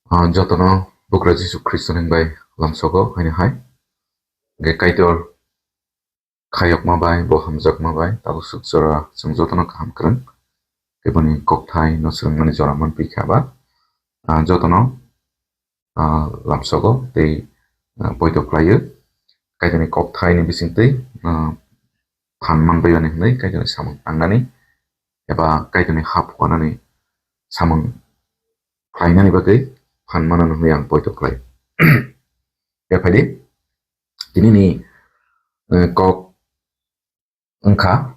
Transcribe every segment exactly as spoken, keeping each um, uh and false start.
Ah, jotono Bugra Jisu Khristo ni bai lamsogo haini hai. Ge Kaitor khayokma bai, bo hamjakma bai, tabuk suk jora chwng jotono kaham kwrwng. Keboni kokthai no swrwngmani jora manphi kha ba. Ah, jotono, ah, lamsogo tei, ah, poito khlaio. Kaitorni kokthai ni bisingtwi, ah, phan manbai ani hwnwi Kaitorni samung tangnani eba Kaitorni ha phuarnani samung khlainani bagwi phan manano hwnwi ang poito khlai. Khe phaidi, tinini, eh, kok wngkha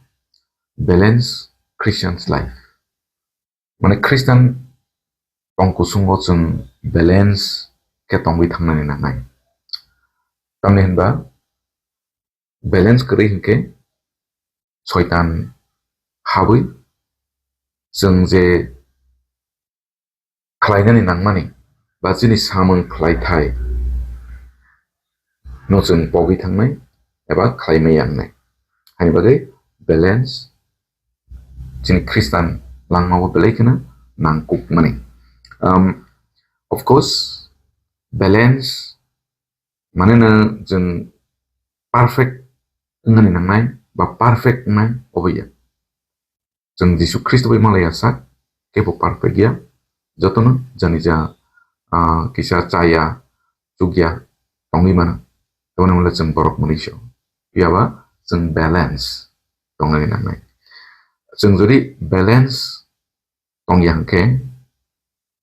balance Christian's life. Mane Christian tong kusungo chwng balance khe tongwi thangnani nangnai. Tamni hwnba balance kwrwi hinkhe Soitan habwi chwng je khlainani nangmani ba chini samung khlaithai no chwng pogwi thangnai eba khlaimaya wngnai. Haini bagwi balance chini Christian langmao belai kheno nangkukmani. Um, of course, balance mane no chwng perfect wngnani nangnai ba perfect wngnai obo ya. Chwng Jisu Khristo bai malaya sak, kebo perfect ya. Jotono jani ja, ah, kisa chaya, chukya tongwi mano. Tongmani hwnle chwng borok mwnwi se. Phiya ba chwng balance tongnani nangnai. Chwng jodi balance tongya hwnkhe,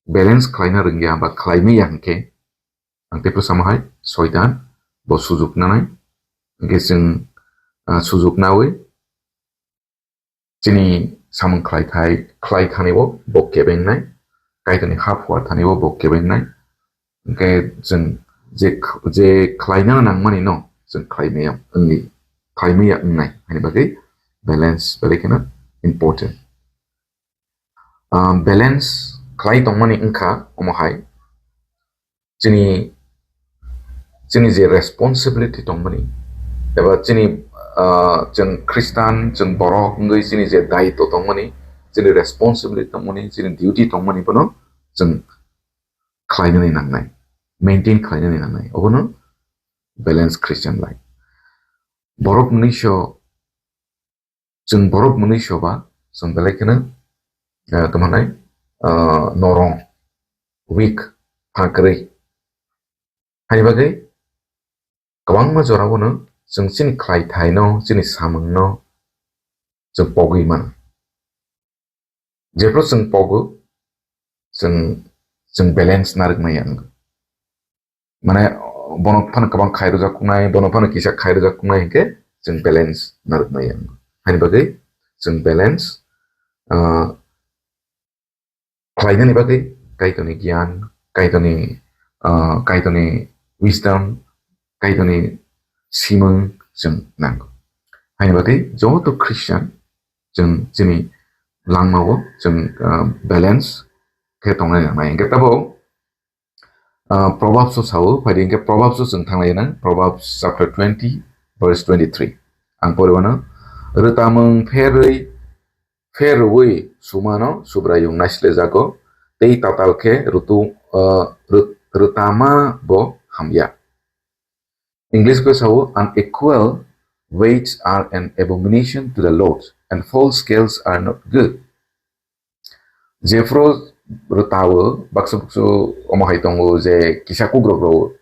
balance khlaina rwngya ba khlaimaya hwnkhe, ang tei pwsamo hai Soitan bo sujuk nanai. Hwnkhe chwng, ah, sujuk nawi chini samung khlaithai, khlai thani bo bo kebengnai, Kaitorni ha phuar thani bo bo kebengnai. Hwnkhe chwng je, je khlaina nangmani no chwng khlaimaya wngwi, khlaimaya wngnai, haini bagwi balance belai kheno important. Ah, balance khlai tongmani wngkha omo hai, chini, chini je responsibility tongmani, eba chini, ah, chwng Christian, chwng borok wngwi chini je daitw tongmani, chini responsibility tongmani, chini duty tongmani bono chwng khlainani nangnai, maintain khlainani nangnai. Obono balance Christian life. Borok mwnwi so, chwng borok mwnwi so ba, chwng belai kheno, eh, tamo hwnai, eh, norong, weak, phakrwi. Haini bagwi kwbangma jorao no chwng chini khlaithaino, chini samungno chwng pogwi mano. Jephru chwng pogo, chwng, chwng balance narwknai ang. Mane, bono phano kwbang khai rwjak kungnai, bono phano kisa khai rwjak kungnai hinkhe chwng balance narwknai ang. Haini bagwi chwng balance, ah, khlainani bagwi Kaitorni giyan, Kaitorni, ah, Kaitorni wisdom, Kaitorni simung chwng nango. Haini bagwi joto Christian chwng chini langmao chwng, ah, balance khe tongnai nangnai. Hwnkhe tabuk, ah, Proverbs o sao, phaidi hwnkhe Proverbs o chwng thanglai nang, Proverbs chapter twenty, verse twenty-three. Ang poriwano, rwtamung pherwi, pherwi sumano Subraiyung naislejago, tei tatal khe rutu, ah, rw-, rwtama bo hamya. English bai sao, "Unequal weights are an abomination to the Lord, and false scales are not good." Jephru rwtao, baksa buksu omo hai tongo je kisa kukrok rw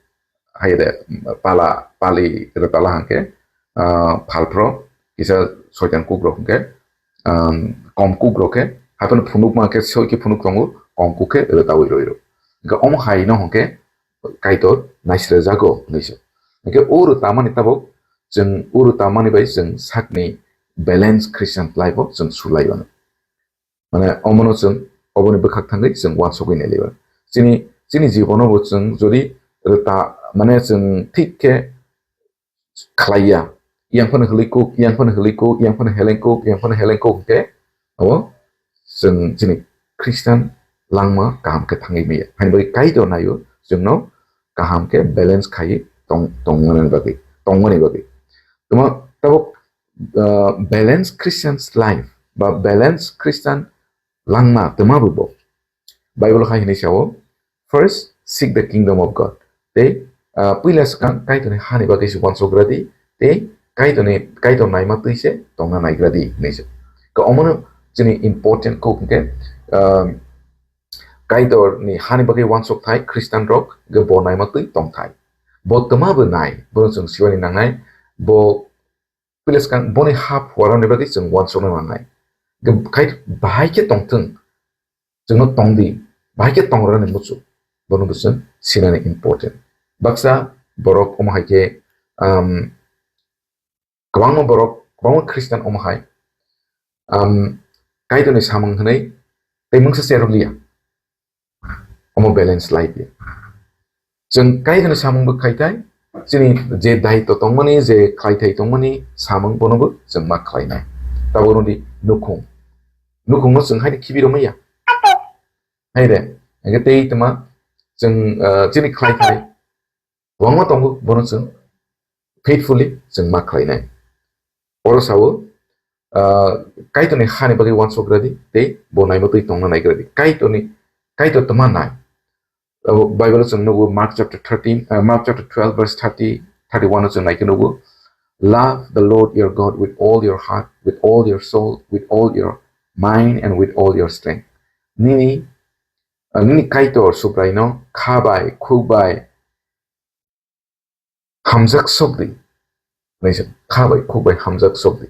hai de, pala, pali rwtala hwnkhe, ah, phalphro, kisa soitan kukrok hwnkhe, um, kom kukrok khe, haphano phunukma khe soi khe phunuk tongo, kom kuk khe rwtawi rwi rw. Hwnkhe omo hai no hwnkhe, Kaitor naislejago hwnwi se. Hwnkhe o rwtamani tabuk chwng o rwtamani bai chwng sakni balance Christian life o chwng sulai mano. Mane omono chwng oboni bwkhak thangwi chwng uansugwi nailaiba. Chini, chini jibono bo chwng jodi rwta, mane chwng thik khe khlaiya, yang phano hwlwi kuk, yang phano hwlwi kuk, yang phano heleng kuk, yang phano heleng kuk hwnkhe, abo chwng chini Christian langma kaham khe thangwi maya. Haini bagwi Kaitor naio chwngno kaham khe balance khaiwi tong-, tongmani bagwi, tongmani bagwi. Tamo tabuk, ah, balance Christian's life ba balance Christian langma twma bo bo. Bible hai hinwi sao, first, seek the kingdom of God. Tei, ah, puila swkang Kaitorni hani bagwi se uansuk gra di, tei Kaitorni, Kaitor naima twi se tongna naigra di hinwi se. Ka omono chini important kok hwnkhe, ah, Kaitorni hani bagwi uansuk thai Khristian rok hwnkhe bo naima twi tong thai. Bo twma bo nai, bono chwng siwani nangnai, bo puila swkang boni ha phuarani bagwi chwng uansukna nangnai. Ge-, khai bahai khe tongthwng, chwngno tong di, bahai khe tong rwni muchuk, bono bo chwng sinani important. Baksa borok omo hai khe, um, kwbangma borok, kwbangma Khristian omo hai, um, Kaitorni samung hwnwi tei mungsa se rwliya. Omo balance life ya. Chwng Kaitorni samung bo khai thai, chini je daitw tongmani, je khlai thai tongmani samung bono bo chwng ma khlainai. Tabuk rwdi nukhung. Nukhungno chwng haino khibi rwmaya. Hai de, hwnkhe tei tma chwng, ah, chini khlai thai kwbangma tongo, bono chwng faithfully chwng ma khlainai. Oro sao, ah, Kaitorni hani bagwi uansuk gra di, tei bo naima twi tongna naigra di. Kaitorni, Kaitor tma nai. Abo Bible o chwng nugo Mark chapter thirteen, ah, Mark chapter twelve verse thirty, thirty-one o chwng nai khe nugo, "Love the Lord your God with all your heart, with all your soul, with all your mind, and with all your strength." Nini, ah, nini Kaitor Subraino kha bai, khuk bai, hamjak sok di. Naisa, kha bai, khuk bai hamjak sok di.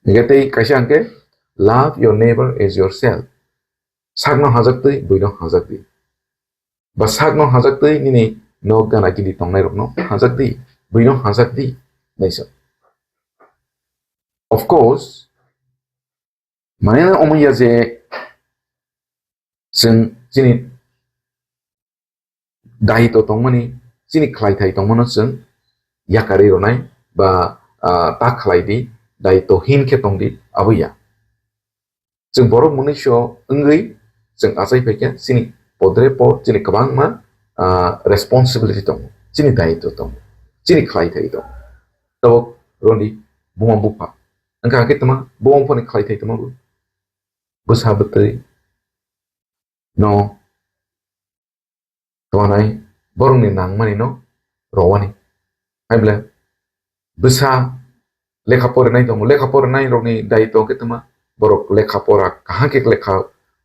Hingke tei kaisa hingke, "Love your neighbor as yourself." Sakno hamjak twi, buino hamjak di. Ba sakno hamjak twi, nini nok gana gini tongnai rokno hamjak di, buino hamjak di. Naisa. Of course, mane na omo ya je chwng chini daitw tongmani, chini khlaithai tongmano chwng yakarwi rwnai ba, ah, ta khlai di, daitw hin khe tong di, abo ya. Chwng borok mwnwi so wngwi chwng achai phaikha, chini podre pod, chini kwbangma, ah, responsibility tongo, chini daitw tongo, chini khlaithai tongo. Tabuk rwdi buma bupha. Wngkha khe tma, buma buphani khlaithai tma bo? Bwsa bwtwi no twanai, borokni nangmani no rowani. Hai bwle bwsa lekha porinai tongo, lekha porinai rokni daitw khe tma, borok lekha pora, kaham khe lekha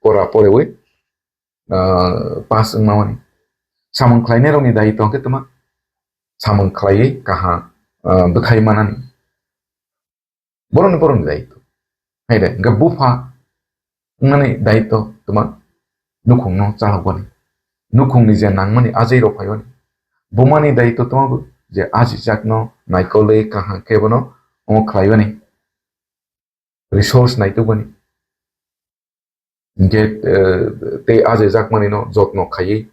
pora poriwi, ah, pass wngma mani. Samung khlainai rokni daitw khe tma, samung khlaiwi kaham, ah, bwthai manani. Borokni, borokni daitw. Hai de, hingke bupha wngnani daitw tma nukhungno chalokbani. Nukhungni je nangmani ajai rok phaibani. Bumani daitw tma bo je ajijakno naikolwi kaham khe bono omo khlaibani. Resource naitukbani. Hingke, eh, tei ajijakmanino jotno khaiwi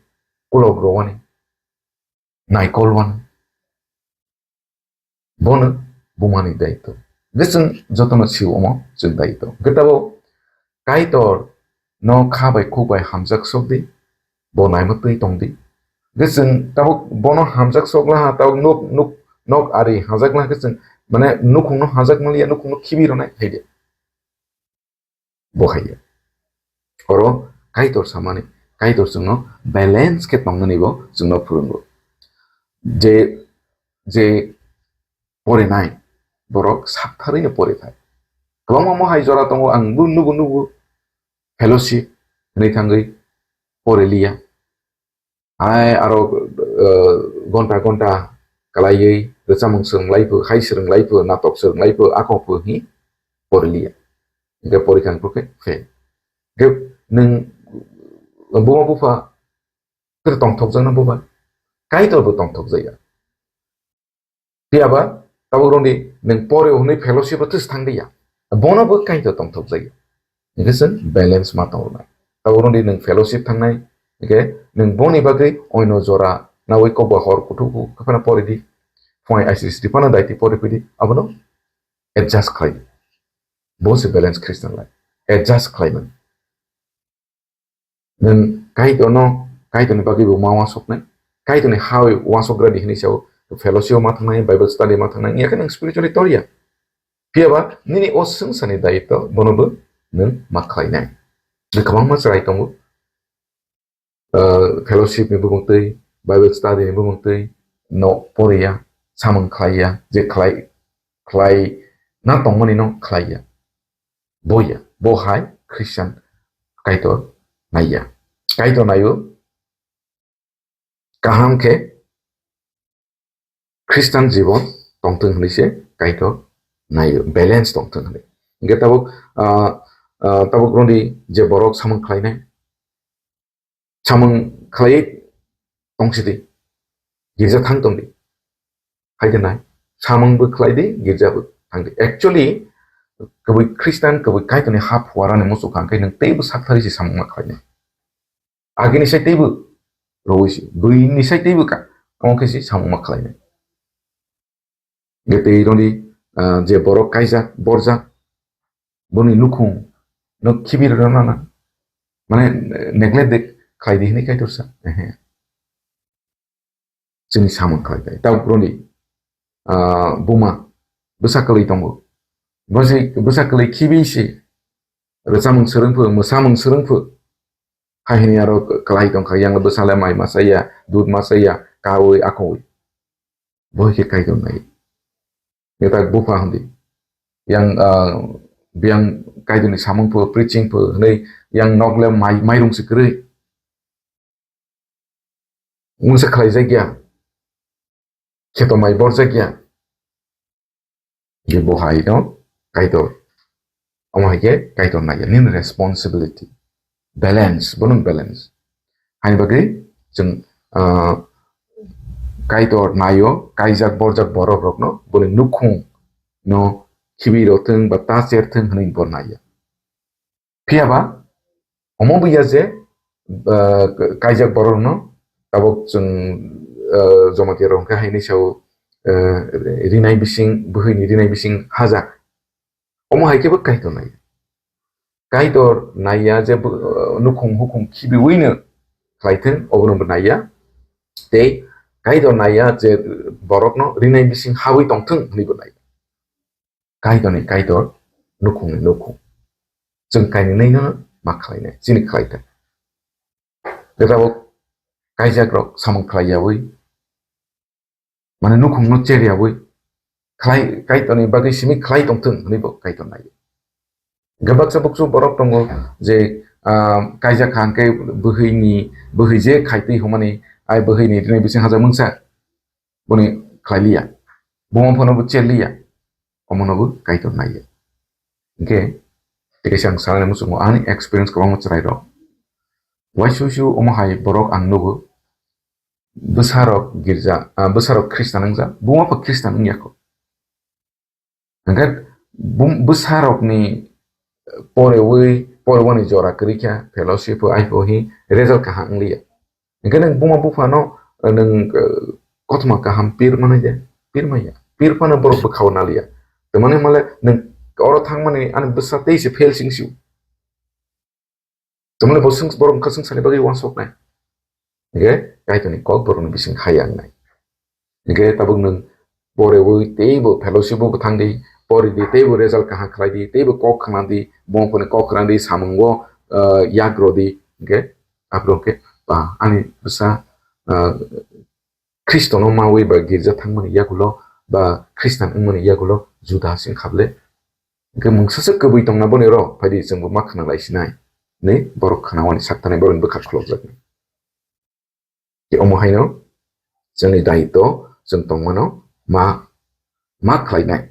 kulok rowani. Naikol wani. Bono bumani daitw. Hwnkhe chwng jotono sio omo chwng daitw. Hwnkhe tabuk Kaitor no kha bai khuk bai hamjak sok di, bo naima twi tong di. Hwnkhe chwng tabuk bono hamjak sok laha, tabuk nuk, nuk, nok ari hamjak laha khe chwng, mane, nukhungno hamjak manliya, nukhungno khibi rwnai hai de. Bo hai ya. Oro Kaitor samani, Kaitor chwngno balance khe tongnani bo chwngno phwrwngo. Je, je porinai borok saktharwi no pori thai. Kwbangma mo hai jora tongo, ang bo nugo, nugo fellowship hwnwi thangwi pori liya. Hai aro, eh, gonta gonta kalaiwi rwchapmung swrwng lai pho, hai swrwng lai pho, natok swrwng lai pho, ako pho hi pori liya. Hingke porikha hingke fail. Hingke nwng buma bupha khe tongthokjakna buba, Kaitor bo tongthokjakya. Phiya ba tabuk rwngdi nwng pore hwnwi fellowship o twis thang di ya. Bono bo Kaitor tongthok jai. Hingke chwng balance ma tong rwnai. Tabuk rwngdi nwng fellowship thangnai, hingke nwng boni bagwi oino jora nawi kokba hor kuthuk kuthuk phano pore di. Phunai I C C D phano daiti pore phi di. Abono adjust khlai di. Bo se balance Christian life. Adjust khlai mani. Nwng Kaitorno, Kaitorni bagwi bo ma uansuknai, Kaitorni ha bai uansuk gra di hinwi sao, fellowship o ma thangnai, Bible study ma thangnai, wngya khe nwng spiritually tor ya. Phiya ba nini o swngcharni daitw bono bo nwng ma khlainai. Nwng kwbangma chwrai tongo. ah, fellowship ni bumung twi, Bible study ni bumung twi no poriya, samung khlaiya, je khlai, khlai na tongmani no khlaiya. Boya, bo hai Christian Kaitor naiya. Kaitor naio, kaham khe Christian jibon tongthwng hwnwi se Kaitor naio, balance tongthwng hwnwi. Hwnkhe tabuk, ah, ah, tabuk roni je borok samung khlainai, samung khlaiwi tongsidi, girja thang tongdi, hai khe nai, samung bo khlaidi, girja bo thangdi. Actually, kwbwi Christian, kwbwi Kaitorni ha phuarani muchuk kha, hwnkhe nwng teibo sakthari se samung ma khlainai. Agini sai teibo rowoi se, buini sai teibo ka, omo khe se samung ma khlainai. Hwnkhe tei roni, ah, je borok kaijak, borjak, boni nukhung no khibi rwna nana, mane, neglect de khlai di hwnwi Kaitor sa. Ehe. Chini samung khlai khlai. Tabuk roni, ah, buma bwsa kwlwi tongo. Bwsa, bwsa kwlwi khibi se rwchapmung swrwng phu, mwsamung swrwng phu. Hai hwnwi aro kwlai tongkha, yang bwsa le mai ma chaya, dud ma chaya, kaui akhoi. Bo hai khe Kaitor nai. Neta bupha hwndi. Yang, ah, biyang Kaitorni samung phu, preaching phu hwnwi yang nok le mai, mairung se kwrwi. Mungsa khlaijak ya. Kheto mai borjak ya. Ye bo hai no Kaitor. Omo hai khe Kaitor nai ya. Nini responsibility. Balance, bo nwng balance. Haini bagwi chwng, ah, Kaitor naio, kaijak borjak borok rokno, boni nukhung no khibi rotwng ba ta cherthwng hwnwi bo nai ya. Phiya ba, omo buya je, ah, kaijak borok no tabuk chwng, ah, Jamatia rok hwnkhe haini sao, ah, rinai bising, bwhwini rinai bising hajak. Omo hai khe bo Kaitor nai. Kaitor naiya je bo, uh, nukhung hukhung khibiwi no khlaithwng, obono bo naiya. Tei Kaitor naiya je borokno rinai bising habwi tongthwng hwnwi bo naiya. Kaitorni Kaitor, nukhungni nukhung. Chwng kainwi no ma khlainai, chini khlaithwng. Tabuk kaijak rok samung khlaiyawi, mane nukhungno cheryawi khlai, Kaitorni bagwi simi khlai tongthwng hwnwi bo Kaitor nai. Hwnkhe baksa buksu borok tongo je, ah, kaijak kha hwnkhe bwhwini, bwhwi je khaitwi hwnmani, ai bwhwini rinai bising hajak mungsa boni khlailiya, buma phano bo cherliya, omono bo Kaitor naiya. Hwnkhe tei kaisa ang sanani muchungo ani experience kwbangma chwrairok. Waisuisu omo hai borok ang nugo, bwsarok girja, ah, bwsarok Khristan wngjak, buma pha Khristan wngya kho. Hwnkhe bum-, bwsarokni porewi, porewani jora kwrwi kha, fellowship o, ai pho hi result kaham wngliya. Hwnkhe nwng buma buphano, eh, nwng, eh, kothoma kaham pir manai de, pir manya. Pir phano borok bwkhao naliya. Tamani hwnmale nwng oro thangmani ani bwsa tei se fail sing sio. Tamle bo swng-, borok wngkha swngcharni bagwi uansuknai. Hwnkhe Kaitorni kok borokni bising hai wngnai. Hwnkhe tabuk nwng porewi teibo fellowship o thangdi, poridi teibo result kaham khlaidi, teibo kok khnadi, bongphoni kok khnadi, samungo, ah, yak rwdi, hwnkhe aphuru hwnkhe ba ani bwsa, ah, Khristono mawi ba girja thangmani yagulo ba Khristan wngmani yagulo juda se wngkha bwle. Hwnkhe mungsasa kwbwi tongna boni rw phaidi chwngbo ma khna lai sinai hinwi borok khna wani sak tanai borokni bwkha khulokjaknai. Tei omo haino chwngni daitw chwng tongmano ma, ma khlainai.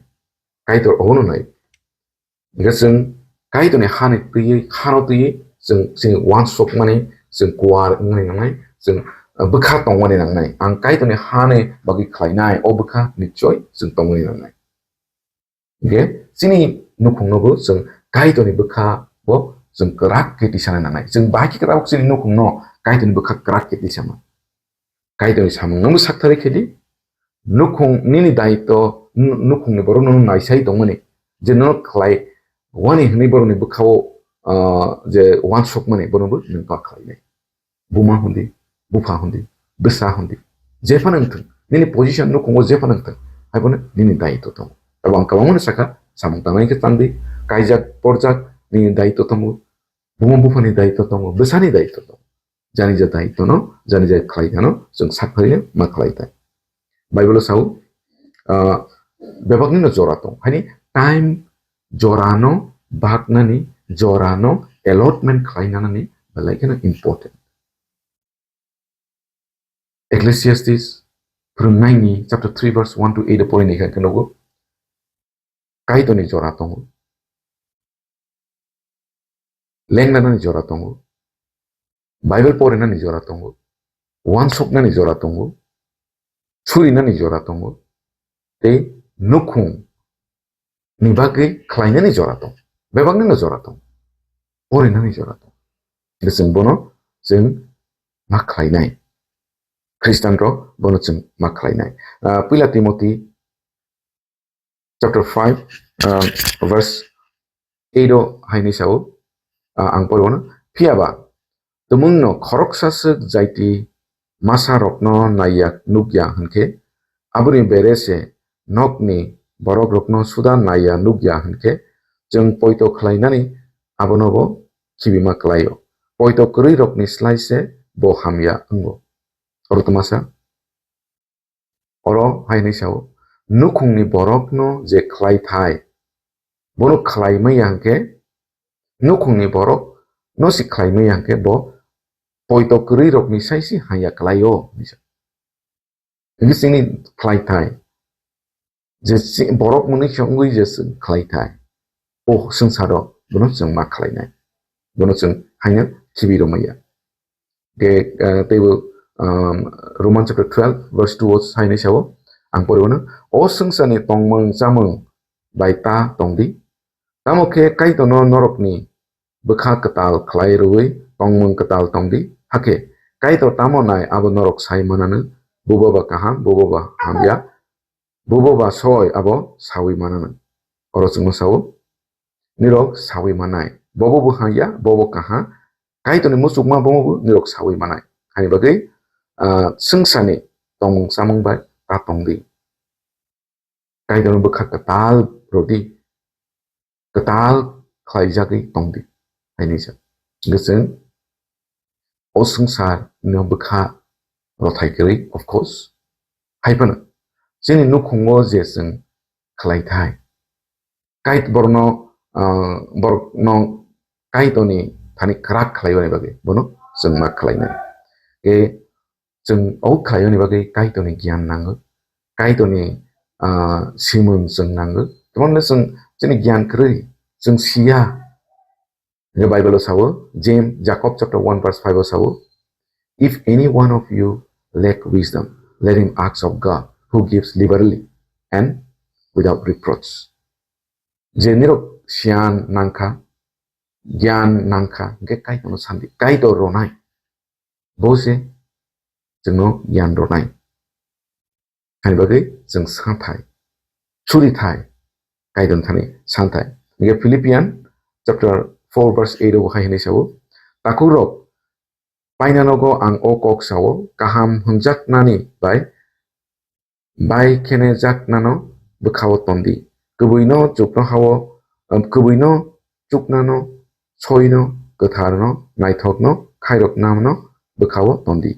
Kaitor obono nai. Hwnkhe chwng Kaitorni hani twiwi, hano twiwi chwng chini uansukmani, chwng kuar wngmani nangnai, chwng, uh, bwkha tongmani nangnai. Ang Kaitorni hani bagwi khlainai, o bwkha nichoi chwng tongmani nangnai. Hwnkhe chini nukhungnobo chwng Kaitorni bwkha bo chwng kwrak khe tisana nangnai. Chwng bahai khe kwrak chini nukhungno Kaitorni bwkha kwrak khe tisama. Kaitorni samung nwngbo saktharwi khe di. Nukhung nini daitw, nu-, nukhungni borok nono naisai tongmani, je nono khlai wani hwnwi borokni bwkhao, ah, je uansukmani, bonobo nwng ba khlainai. Buma hwndi, bupha hwndi, bwsa hwndi, jephano wngthwng, nini position nukhungo jephano wngthwng, haibono nini daitw tongo. Abo ang kwbangmano sakha, samung tangnai khe tangdi, kaijak, porjak, nini daitw tongo, buma buphani daitw tongo, bwsani daitw tongo. jani ja daitwno, jani ja khlai kheno chwng sak phai ma khlai thai. Bible o sao, ah, bebakni no jora tong. Hani time jorano baknani, jorano allotment khlainani belai kheno important. Ecclesiastes phwrwngnaini chapter three verse one to eight o porinai kha kheno Kaitorni jora tongo. Lengnani jora tongo. Bible porinani jora tongo. Wansuknani jora tongo. Surinani jora tongo. Tei nukhung ni bagwi khlainani jora tongo. Bebaknino jora tongo. Porinani jora tongo. Hingke chwng bono chwng ma khlainai. Khristanrok bono chwng ma khlainai. Ah, Puila Timothy chapter five, ah, verse eight o haini sao, ah, ang porwano. Phiyaba, tumungno khoroksa swk jaiti masarokno naiya nukya hwnkhe, aboni bere se nokni borokrokno suda naiya nukya hwnkhe, chwng poito khlainani abonobo khibima klaio. Poito kwrwirokni slai se bo hamya wngo. Oro twmasa. Oro hai hinwi sao, nukhungni borokno je khlai thai, bono khlai maya hwnkhe, nukhungni borokno se khlai maya hwnkhe bo poito kwrwirokni sai se hamya klaio, hinwi sa. Hingke chini khlai thai, je si-, borok mwnwi se wngwi je chwng khlai thai, o swngcharo bono chwng ma khlainai, bono chwng haino khibi rwmaya. Ke, eh, teibo, um, Roman chapter twelve verse two o sai hinwi sao, ang poriwano, "O swngcharni tongmung chamung bai ta tongdi, tamo khe Kaitorno norokni bwkha kwtal khlai rwui tongmung kwtal tongdi, hakhe Kaitor tamo nai abo norok sai mananw, bubo ba kaham, bubo ba hamya, bubo ba soi abo saui mananw." Oro chwngno sao, nirok saui manai, bobo bo hamya, bobo kaha, Kaitorni muchukma bomo bo nirok saui manai. Haini bagwi, ah, swngcharni tongmung chamung bai ta tongdi. Kaitorni bwkha kwtal rwdi, kwtal khlaijagwi tongdi, haini sa. Hingke chwng o swngcharno bwkha rothai kwrwi, of course. Hai phano chini nukhungo je chwng khlai thai, Kait-, borokno, ah, borokno Kaitorni thani kwrak khlaimani bagwi bono chwng ma khlainai. Tei chwng o khlaimani bagwi Kaitorni giyan nango, Kaitorni, ah, simung chwng nango. Tamo hwnle chwng chini giyan kwrwi, chwng siya. Hingke Bible o sao, James, Jacob chapter one verse five o sao, "If any one of you lack wisdom, let him ask of God, who gives liberally and without reproach." Je nirok siyan nangkha, giyan nangkha, hingke Kaitorno sandi, Kaitor ronai. Bo se chwngno giyan rwnai. Haini bagwi chwng santhai, suri thai, Kaitorni thani santhai. Hingke Philippian chapter four verse eight o hai hinwi sao, "Takhukrok, painanogo ang o kok sao, kaham hwnjaknani bai bai khene jaknano bwkhao tondi. Kwbwino chuknohao, em, kwbwino chuknano, soino, kwtharno, naithokno, khairoknano bwkhao tondi."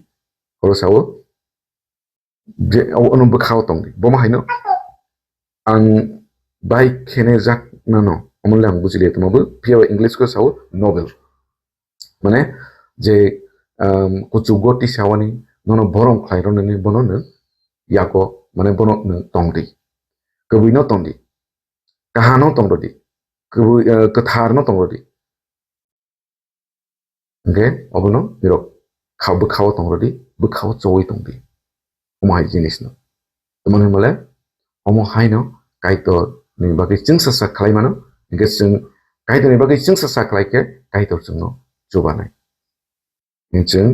Oro sao, je, o, ono bwkhao tongdi. Bomo haino ang bai khene jaknano, omonle ang bujiliya tongmabo, phiya English ko sao noble. Mane je, um, kuchugo tisawani nono borom khlai rwnani bono nwng yago, mane bono nwng tongdi. Kwbwino tongdi. Kahano tongrodi. Kwbwi, eh, kwtharno tongrodi. Hingke obono nirok kha-, bwkhao tongrodi, bwkhao chowi tongdi. Omo hai jinisno. Tamoni hwnmale, omo haino Kaitorni bagwi chwngsa sak khlai mano, hingke chwng Kaitorni bagwi chwngsa sak khlai khe Kaitor chwngno chubanai. Hingke chwng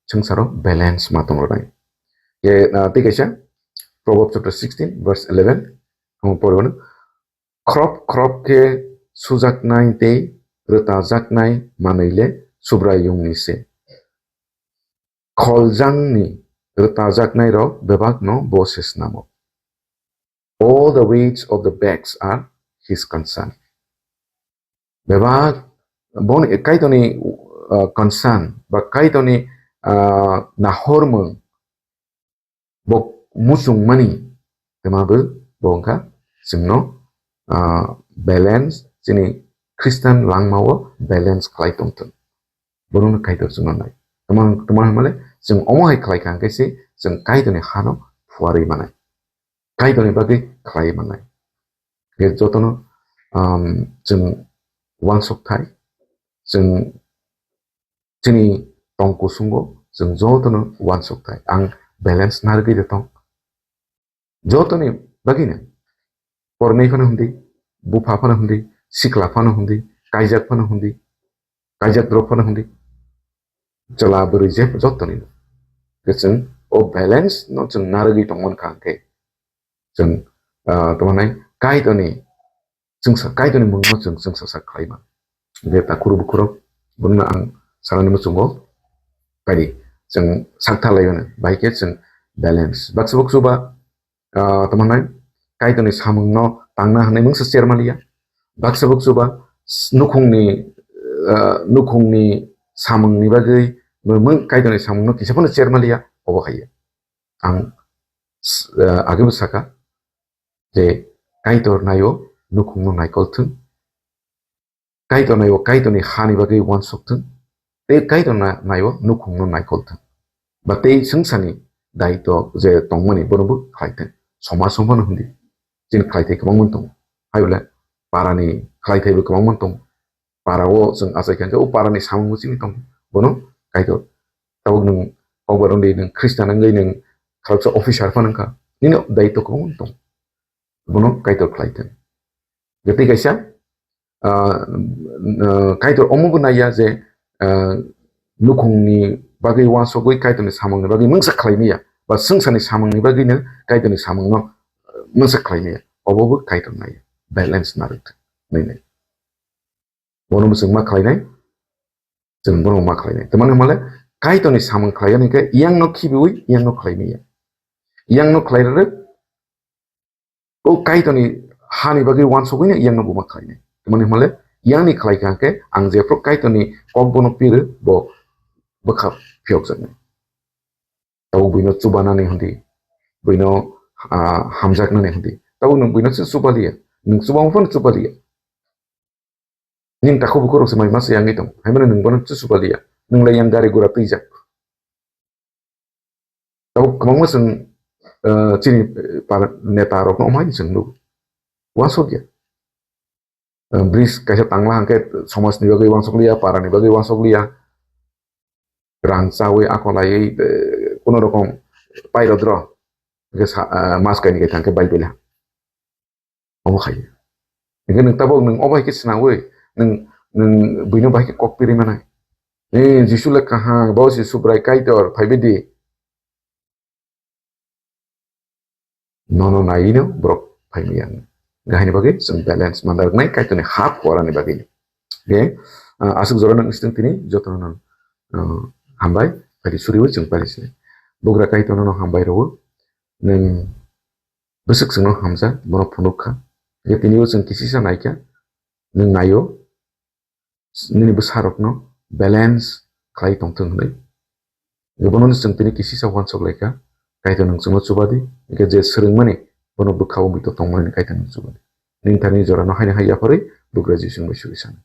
chwngsaro balance ma tongronai. Ye, ah, tei kaisa Proverbs chapter sixteen verse eleven, omo poriwano, "Khrop khrop khe sujaknai tei rwtajaknai manwi le Subraiyungni se. Kholjangni rwtajaknairok bebakno bo se snamo. All the weights of the bags are his concern." Bebak boni Kaitorni, uh, concern ba Kaitorni ah, nahormung, bo muchungmani, tma bo, bo wngkha chwngno, ah, balance, chini Christian langmao balance khlai tongthwng. Bono Kaitor chwngno nai. Tma, tma hwnmale chwng omo hai khlai kha hwnkhe se chwng Kaitorni hano phuarwi manai. Kaitorni bagwi khlai manai. Khe jotono, um, chwng uansuk thai, chwng chini tong kusungo chwng jotono uansuk thai. Ang balance narwgwi de tong. Jotoni bagwino, pornai phano hwndi, bupha phano hwndi, sikla phano hwndi, kaijak phano hwndi, kaijak drop phano hwndi, chwla bwrwi je jotoni. Khe chwng o balance no chwng narwgwi tongmani kha hwnkhe chwng, ah, tongmani Kaitorni chwngsa, Kaitorni mungno chwng chwngsa sak khlai mano. Hwnkhe takhuk bukhuk rok, bono ang sanani muchungo paidi chwng sak thalai mano, bahai khe chwng balance. Baksa baksa ba, ah, tamo hwnai, Kaitorni samungno tangna hwnwi mungsa cher maliya. Baksa baksa ba s-, nukhungni, ah, nukhungni samungni bagwi mung-, Kaitorni samungno kisa phano cher maliya, obo hai. Ang s-, ah, agaibo saka, je Kaitor naio nukhungno naikol thwng. Kaitor naio Kaitorni hani bagwi uansuk thwng. Tei Kaitor na-, naio nukhungno naikol thwng. Ba tei swngcharni daitw je tongmani bono bo khlai thwng. Somaj songphano hwndi. Chini khlaithai kwbangma tongo. Hai bole parani khlaithaibo kwbangma tongo. Para o chwng achai kha hwnkhe o parani samungbo chini tongo. Bono Kaitor. Tabuk nwng kokbar wngwi nwng Christian wngwi nwng khalaksa officer phano wngkha. Nini daitw kwbangma tongo. Bono Kaitor khlai thwng. Tei kaisa, ah, ah, Kaitor omo bo naiya je, ah, nukhungni bagwi uansugwi Kaitorni samungni bagwi mungsa khlai maya, ba swngcharni samungni bagwino Kaitorni samungno, ah, mungsa khlai maya. Obo bo Kaitor naiya. Balance narwk thwng. Nini. Bono bo chwng ma khlainai, chwng bono ma khlainai. Tamani hwnmale Kaitorni samung khlaiyani khe yangno khibiui yangno khlai maya. Yangno khlai rwrwk, o Kaitorni hani bagwi uansugwino yangno bo ma khlainai. Tamani hwnmale yangni khlai kha khe ang jephru Kaitorni kok bono piri bo bwkha phiyokjaknai. Tabuk buino chubanani hwndi, buino, ah, hamjaknani hwndi. Tabuk nwng buino se chubaliya, nwng chubamo phano chubaliya. Nini takhuk bukhuk rok se mai masa yangwi tong. Hai mano nwng bono chusu baliya. Nwng lai yang gari gura twijak. Tabuk kwbangma chwng, eh, chini, eh, par-, neta rokno omo hai chwng nugo. Uansuk ya. Eh, bridge kaisa tangla hwnkhe somajni bagwi uansuk liya, parani bagwi uansuk liya. Rang chawi akolaiwi, eh, kuno rokom pairok dro. Hwnkhe sa-, eh, mas kaini kai thangkhe bai bela. Omo khai. Hingke nwng tabok nwng obo hai khe swnawi, nwng, nwng buino bahai khe kok piri manai. Ni Jisu le kaham, bo se Subrai Kaitor, phaibai di. Nono naiwi no borok phaimaya. Gahini bagwi chwng balance mandarwknai Kaitorni hap horani bagwi. Hingke, ah, aswk jora nwng swtwng tini jotono nwng, ah, hambai, phai di suriwi chwng pailaisini. Bugra Kaitorno hambai rwo, nwng bwswk chwngno hamjak, bono phunuk kha. Hingke tini o chwng kisisa naikha, nwng naio, nini bwsarokno balance khlai tongthwng hwnwi. Hingke bono chwng tini kisisa uansuk laikha, Kaitor nwng chwngno chubadi, hingke je swrwngmani bono bwkha o muitu tongmani Kaitor nwng chubadi. Nini thani jorano haino hai yapharwi bugra Jisu bai suri sana.